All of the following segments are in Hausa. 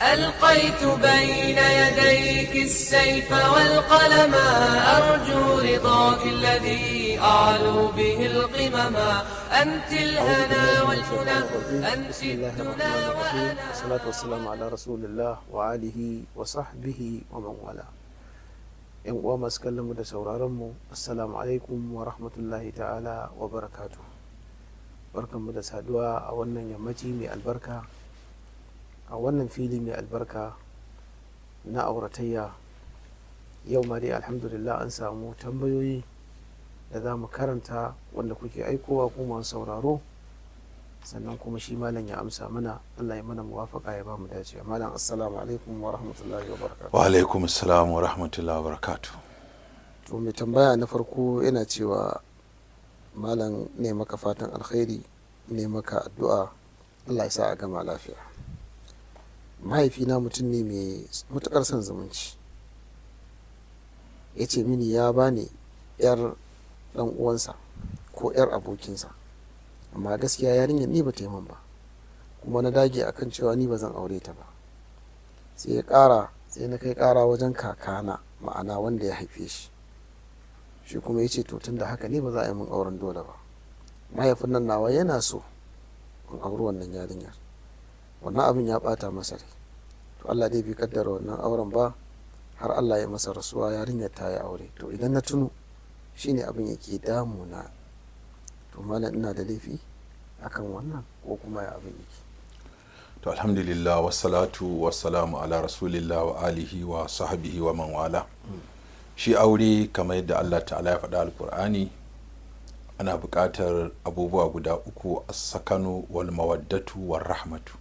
ألقيت بين يديك السيف والقلم، أرجو رضاك الذي أعلو به القمم. أنت أعوذ الهنا بالله من والمنى، الشيطان الرجيم. أنت بسم الله الدنا الرحمن الرحيم، وأنا. والصلاة والسلام على رسول الله وآله وصحبه ومن والاه. Yan uwa masu kallon mu da sauraron mu, assalamu alaikum wa rahmatullahi ta'ala wa barakatuh. Barkanmu da saduwa a wannan yammaci mai albarka, a wannan fili mai albarka na auratayya. Yau ma dai alhamdulillah an samu tambayoyi da za mu karanta wanda kuke aikowa ku masu sauraro, sannan kuma shi malam ya amsa mana. Allah ya mana muwafaka ya ba mu dacewa. Malam, assalamu alaikum wa rahmatullahi wa barakatuh. Wa alaikum assalam wa rahmatullahi wa barakatuh. To, mai tambaya na farko yana cewa, malam, ne maka fatan alkhairi, ne maka addu'a, Allah ya sa a gama lafiya. Mahaifina mutum ne mai matuƙar son zumunci. Ya ce mini ya bani yar ɗan uwansa ko yar abokinsa, amma gaskiya yarinyar ni ba ta yi min ba, kuma na dage akan cewa ni ba zan aure ta ba. Sai ya ƙara, sai na kai ƙara wajen kakana, ma'ana wanda ya haife shi. Shi kuma ya ce to tun da haka ne ba za a yi min auren dole ba. Mahaifin nan nawa yana so in auri wannan yarinyar. Wannan abin ya bata masa rai. To, Allah dai bai kaddara wannan auren ba har Allah ya masa rasuwa, yarinyar ta yi aure. To, idan na tuno shine abin yake damuna. To malam, ina da laifi akan wannan ko kuma ya abin yake? To, alhamdulillah, wassalatu wassalamu ala rasulillah wa alihi wa sahbihi wa man wala. Shi aure, kamar yadda Allah ta'ala ya faɗa alkur'ani, ana buƙatar abubuwa guda uku: as-sakanu wal mawaddatu war rahmatu.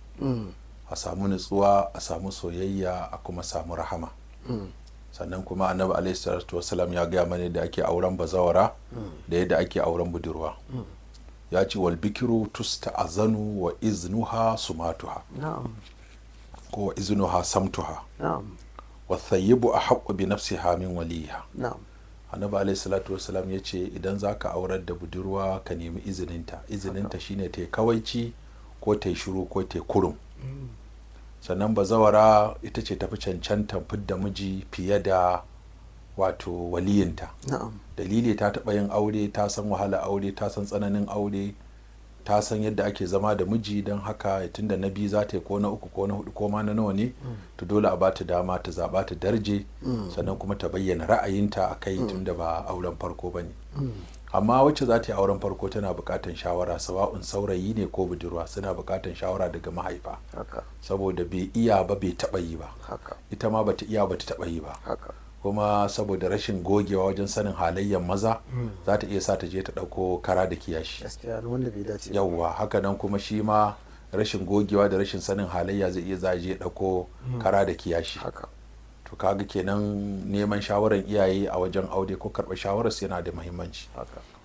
A samu nutsuwa, a samu soyayya, a kuma samu rahama. Sannan kuma Annabi alaihi salatu wasalam ya gaya mana yadda ake auren bazawara da yadda ake auren budurwa. Ya ce wal bikiru tusta'azanu wa iznuha sumatuha, ko wa iznuha samtuha, wa thayyibu ahaqqu bi nafsiha min waliha. Annabi alaihi salatu wasalam ya ce idan za ka aurar da budurwa, ka nemi izininta. Izininta shine ta yi kawaici ko ta yi shiru ko ta yi kurum. Sannan bazawara ita ce tafi cancantan fidda miji fiye da wato waliyinta. Dalili, ta taɓa yin aure, ta san wahala aure, ta san tsananin aure, ta san yadda ake zama da miji. Don haka tunda na biyu za ta yi ko na uku ko na hudu ko ma na nawa ne, to dole a bata dama ta zaɓa, ta darje, sannan kuma ta bayyana ra'ayinta a kai, tunda ba auren farko ba ne. Amma wacce za ta yi auren farko tana buƙatar shawara, sawa'un saurayi ne ko budurwa, suna buƙatar shawara daga mahaifa, saboda bai iya ba, bai taɓa yi ba. Ita ma bata iya ba, ta taɓa yi ba. Kuma saboda rashin gogewa wajen sanin halayyar maza, za ta iya sa ta je ta ɗauko kara da kiyashi. Gaskiya, wanda bai dace ba. Yauwa, haka nan kuma shi ma rashin gogewa da rashin sanin halayya zai iya za a je ɗauko kara da kiyashi. To, kaga kenan neman shawaran iyaye a wajen aure ko karɓar shawarar su yana da muhimmanci.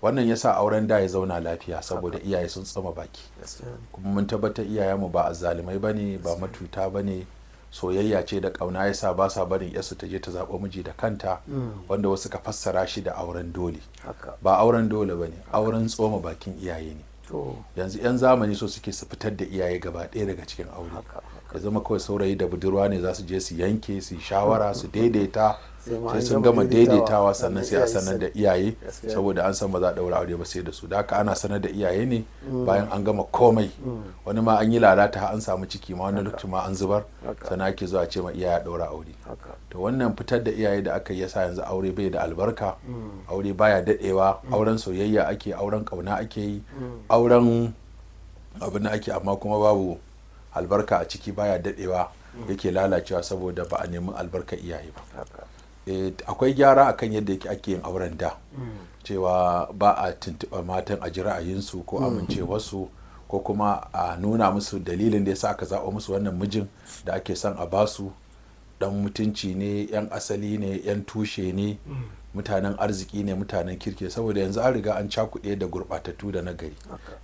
Wannan yasa auren da ya zauna lafiya, saboda iyaye sun tsoma baki. Gaskiya ne. Kuma mun tabbatar iyayenmu ba azzalumai bane, ba matuta bane. Soyayya ce da ƙauna yasa ba sa barin yarsu ta je ta zaɓo miji da kanta, wanda wasu ka fassara shi da auren dole. Ba auren dole bane, auren tsoma bakin iyaye ne. Yanzu 'yan zamani so suke su fitar da iyaye gaba ɗaya daga cikin aure, ya zama kawai saurayi da budurwa ne za su je su yanke, su yi shawara, su daidaita. Sai ma sai an sun gama gama daidaitawa, daidaitawa sannan sai a iyaye sanar da iyaye, saboda an san ba za a ɗaura aure ba sai da su. Da haka ana sanar da iyaye ne bayan an gama komai. Wani ma an yi lalata har an samu ciki ma, wani lokacin ma an zubar, sannan ake zuwa ce ma iyaye a ɗaura aure. To, wannan fitar da iyaye da aka yi yasa yanzu aure bai da albarka, aure baya dadewa. Auren soyayya ake, auren kauna ake yi, auren abin da ake, amma kuma babu albarka a ciki, baya dadewa, yake lalacewa, saboda ba a nemi albarka iyaye ba. Akwai gyara akan yadda yake ake yin auren da, cewa ba a tuntuɓa matan a ji ra'ayinsu ko amincewarsu, ko kuma a nuna musu dalilin da yasa aka zaɓa musu wannan mijin da ake son a basu. Dan mutunci ne, yan asali ne, yan tushe ne, mutanen arziki ne, mutanen kirki. Saboda yanzu an riga an cakuɗe da gurɓatattu da nagari.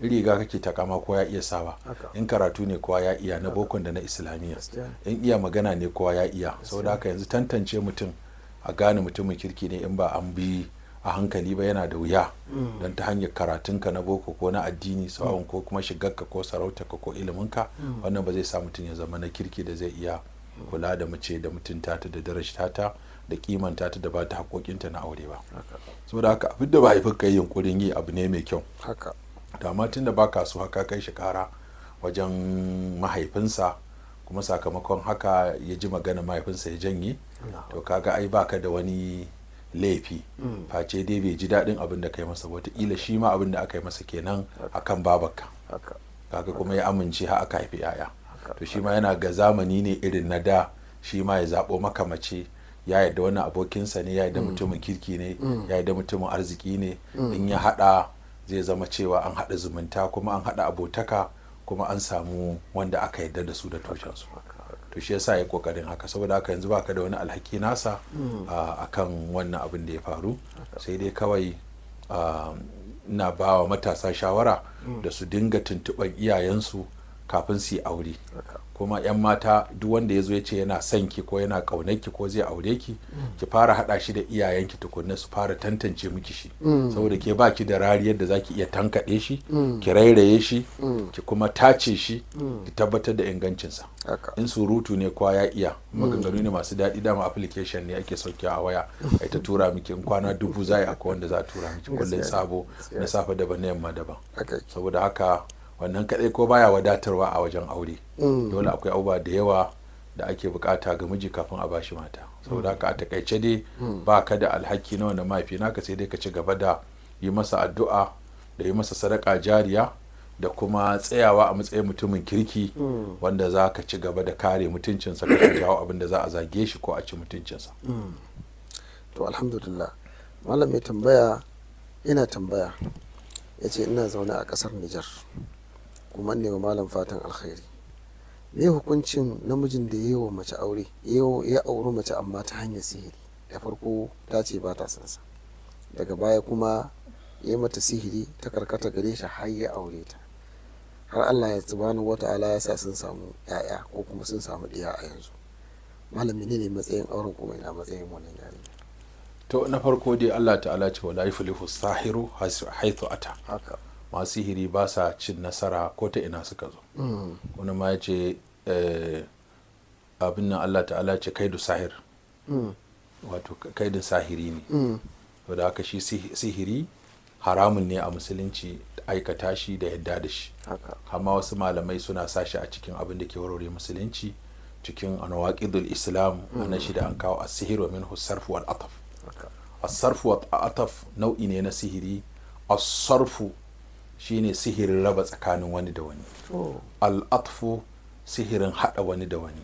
Riga kake takama kowa ya iya sawa. In karatu ne kowa ya iya, na bokon da na islamiyya. In iya magana ne kowa ya iya. Saboda haka yanzu tantance mutum a gane mutumin kirki ne in ba an bi a hankali ba yana da wuya, don ta hanyar karatunka na boko ko na addini, sawa'un ko kuma shigarka ko sarautarka ko iliminka, wannan ba zai sa mutum ya zama na kirki da zai iya Kula da mace da mutunta ta da darajta ta da kimanta ta da ba ta haƙoƙinta na aure ba. Saboda haka abin da mahaifinka yi yunkurin yi abu ne mai kyau. To amma tun da baka so haka kai shi kara wajen mahaifinsa, kuma sakamakon haka ya ji magana mahaifinsa ya janye, to kaga ai baka da wani laifi face dai bai ji daɗin abin da kai masa. Wataƙila shi ma abin da aka yi masa kenan akan babarka, kaga kuma ya amince har aka haifi 'ya'ya. To shi ma yana ga zamani ne irin na da, shi ma ya zaɓo maka mace, ya yarda wannan abokinsa ne, ya yarda mutumin kirki ne, ya yarda mutumin arziki ne. In ya haɗa zai zama cewa an haɗa zumunta, kuma an haɗa abotaka, kuma an samu wanda aka yarda da su da tushensu. To shi yasa ya kokarin haka. Saboda haka yanzu baka da wani alhaki nasa akan wannan abin da ya faru. Sai dai kawai ina ba wa matasa shawara da su dinga tuntuɓar iyayensu kafin su yi aure. Kuma 'yan mata, duk wanda ya zo ya ce yana son ki ko yana ƙaunar ki ko zai aure ki, ki fara haɗa shi da iyayenki tukunna su fara tantance miki shi, saboda ke ba ki da rariyar da zaki iya tankaɗe shi, ki rairaye shi, ki kuma tace shi, ki tabbatar da ingancinsa. In surutu ne kwa ya iya maganganu ne masu daɗi, dama application ne ake sauke a waya ai ta tura miki. In kwana 1000 za a yi, akwai wanda za a tura miki kullum sabo, na safe daban, na yamma daban. Saboda haka wannan kaɗai ko baya wadatarwa a wajen aure. Dole akwai abubuwa da yawa da ake bukata ga miji kafin a bashi mata. Saboda haka a takaice dai ba ka da alhaki na wannan mahaifi naka, sai dai ka ci gaba da yi masa addu'a da yi masa sadaka jariya da kuma tsayawa a matsayin mutumin kirki wanda za ka ci gaba da kare mutuncinsa, ka jawo abin da za a zage shi ko a ci mutuncinsa. To alhamdulillah. Malam mai tambaya ina tambaya, ya ce ina zaune a kasar Nijar kuma ne wa malam fatan alkhairi. Me hukuncin namijin da ya yi wa mace aure, ya auri mace amma ta hanyar sihiri? Da farko ta ce ba ta son sa, daga baya kuma ya yi mata sihiri ta karkata gare shi har ya aure ta, har Allah ya subhanahu wata'ala ya sa sun samu 'ya'ya ko kuma sun samu ɗiya a yanzu. Malam, menene matsayin auren kuma ina matsayin wannan yarinya? To na farko dai Allah ta'ala ce wala yuflihu sahiru haythu ata. Masu sihiri ba sa cin nasara ko ta ina suka zo. Wani ma ya ce abin nan Allah ta'ala ce kaidu sahir, wato kaidin sahiri ne. To da haka shi sihiri haramun ne a musulunci aikata shi da yadda da shi. Amma wasu malamai suna sa shi a cikin abin da ke warware musulunci, cikin anwaqidul islam na shida an kawo as-sihir wa minhu sarfu wal ataf. As-sarfu wal ataf nau'i ne na sihiri. As-sarfu shine sihirin raba tsakanin wani da wani. Al-atfu sihirin hada wani da wani.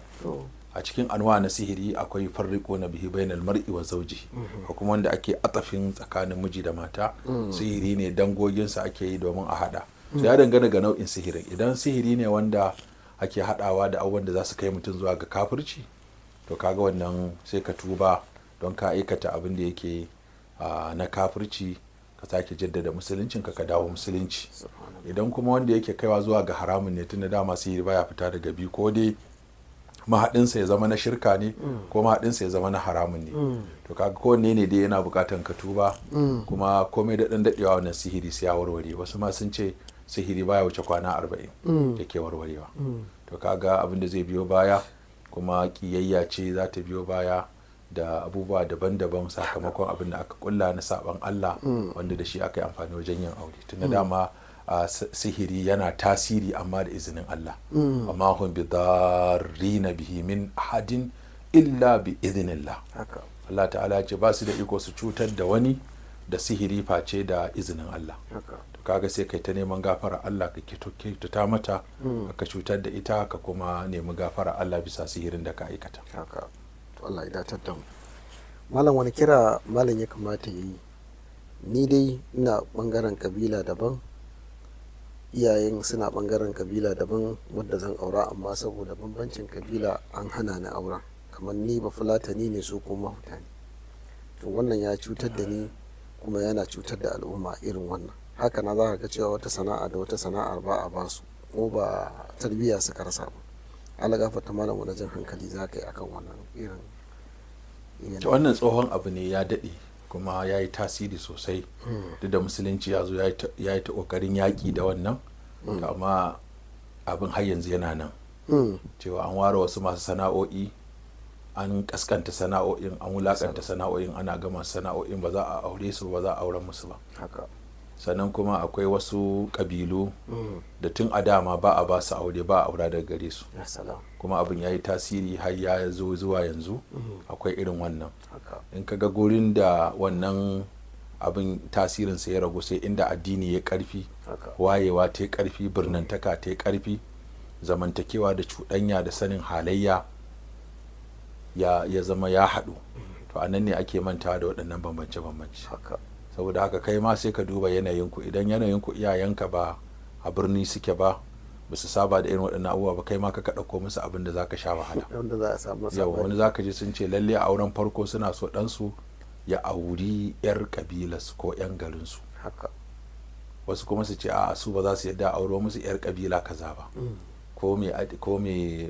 A cikin anwa na sihiri akwai farriqo na bihi bainal mar'i wa zawjihi, ko kuma wanda ake atafin tsakanin miji da mata. Sihiri ne dangoginsa ake yi domin a hada. So ya dangana ga nau'in sihirin. Idan sihiri ne wanda ake hadawa da abubuwan da za su kai mutum zuwa ga kafirci, to kaga wannan sai ka tuba don ka aikata abin da yake na kafirci, ka sake jaddada musuluncin ka, ka dawo musulunci. Idan kuma wanda yake kaiwa zuwa ga haramun ne, tunda dama sihiri baya fita daga biyu, ko dai mahaɗinsa ya zama na shirka ne ko mahaɗinsa ya zama na haramun ne, to kaga kowanne ne dai yana buƙatan ka tuba. Kuma komai da ɗan daɗewa wannan sihiri sai ya warware. Wasu ma sun ce sihiri baya wuce kwana 40 yake warwarewa. To kaga abin da zai biyo baya kuma ƙiyayya ce za ta biyo baya da abubuwa daban-daban sakamakon abin da aka kulla na saban Allah wanda da shi aka yi amfani wajen yin aure. Tunda dama sihiri yana tasiri amma da izinin Allah. Amma hum bi darrina bihi min ahadin illa bi iznillah. Allah ta'ala ce ba su da iko su cutar da wani da sihiri face da izinin Allah. To kaga sai kai ta neman gafara Allah, ka kyautata mata, ka cutar da ita, ka kuma nemi gafara Allah bisa sihirin da ka aikata. To Allah ya datar da mu. Malam, wani kira malam ya kamata ya yi? Ni dai ina bangaren kabila daban, iyayen suna bangaren kabila daban wadda zan aura, amma saboda bambancin kabila an hana ni auren. Kamar ni ba Fulatani ne, su kuma Mahuta ne. To wannan ya cutar da ni kuma yana cutar da al'umma irin wannan. Haka na za ka ga cewa wata sana'a da wata sana'ar ba a basu, ko ba tarbiyya suka rasa ba. Allah gafarta malam, wani jan hankali za ka yi akan wannan irin yanayi? To wannan tsohon abu ne, ya daɗe kuma ya yi tasiri sosai. Duk da musulunci ya zo ya yi ta ƙoƙarin yaƙi da wannan, amma abin har yanzu yana nan. Cewa an ware wasu masu sana'o'i, an kaskanta sana'o'in, an wulakanta sana'o'in, ana gama sana'o'in ba za a aure su ba, za a auren musu ba. Sannan kuma akwai wasu kabilu da tun a dama ba a ba su aure, ba a aura daga gare su. Kuma abin ya yi tasiri har ya zo zuwa yanzu akwai irin wannan. In ka ga gurin da wannan abin tasirinsa ya ragu, sai inda addini ya karfi, wayewa ta yi karfi, birnantaka ta yi karfi, zamantakewa da cuɗanya da sanin halayya ya zama ya haɗu, to anan ne ake mantawa da waɗannan bambance-bambance. Saboda haka kai ma sai ka duba yanayinku. Idan yanayinku iyayenka ba a birni suke ba, ba su saba da irin waɗannan abubuwa ba, kai ma ka ɗauko musu abin da zaka sha wahala. Yau wani zaka ji sun ce lalle a auren farko suna so ɗansu ya auri 'yar ƙabilarsu ko 'yan garinsu. Wasu kuma su ce a su ba za su yadda auro musu 'yar ƙabila kaza ba, ko mai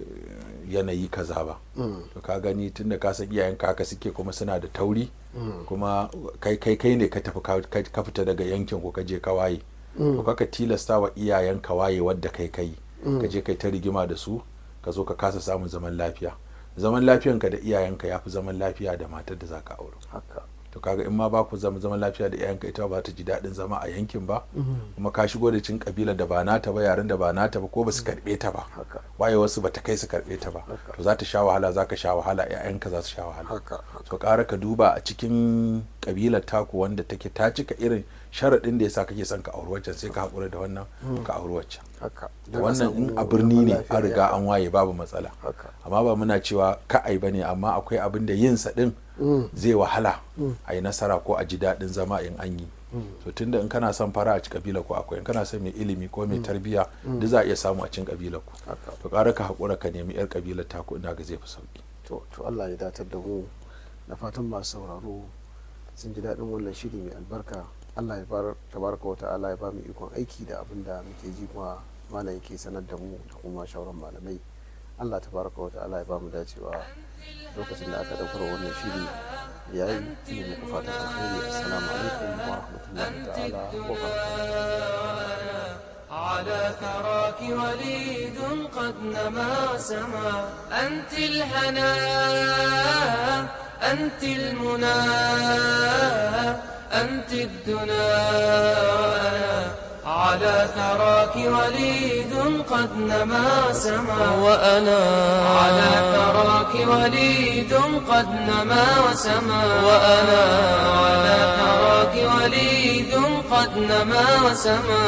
yanayi kaza ba. To ka gani, tunda ka san iyayenka haka suke kuma suna da tauri, kuma kai kai kai ne ka tafi ka fita daga yankin ko ka je ka waye, to kaka tilasta wa iyayenka waye wadda kai kai ka je kai ta rigima da su, ka zo ka kasa samun zaman lafiya. Zaman lafiyanka da iyayenka ya fi zaman lafiya da matar da zaka auro. To kaga in ma ba ku zama zaman lafiya da iyayenka, ita ba ta ji daɗin zama a yankin ba, kuma ka shigo da cin kabila da ba nata ba, yaren da ba nata ba, ko ba su karɓe ta ba, waye wasu ba ta kai su karɓe ta ba, to za ta sha wahala, za ka sha wahala, iyayenka za su sha wahala. To ƙara ka duba a cikin kabilar taku wanda take ta cika irin sharaɗin da yasa kake son ka auri waccan, sai ka haƙura da wannan ka auri waccan. Wannan in a birni ne an riga an waye babu matsala, amma ba muna cewa ka ai bane, amma akwai abin da yin sa din zai wahala a yi nasara ko a ji daɗin zama in an yi. To tunda in kana son fara a ci kabila ko akwai, in kana son mai ilimi ko mai tarbiyya, duk za a iya samu a cin kabila ku. To ƙara ka haƙura ka nemi yar kabilar taku, ina ga zai fi sauki. To Allah ya datar da mu. Da fatan masu sauraro sun ji daɗin wannan shiri mai albarka. Allah ya tabaraka wa ta'ala ya ba mu ikon aiki da abin da muke ji kuma malam yake sanar da mu da kuma shauran malamai. Allah tabaraka wa ta'ala ya ba mu dacewa lokacin da aka daukar wannan shiri yayi. Ne muku fatan alheri. Assalamu alaikum wa rahmatullahi ta'ala wa barakatuh. على ثراك وليد قد نما سما، أنت الهنا، أنت المنى، أنت الدنا، على ثراك وليد قد نما سما، وأنا على ثراك وليد قد نما وسما، وأنا على ثراك وليد قد نما وسما.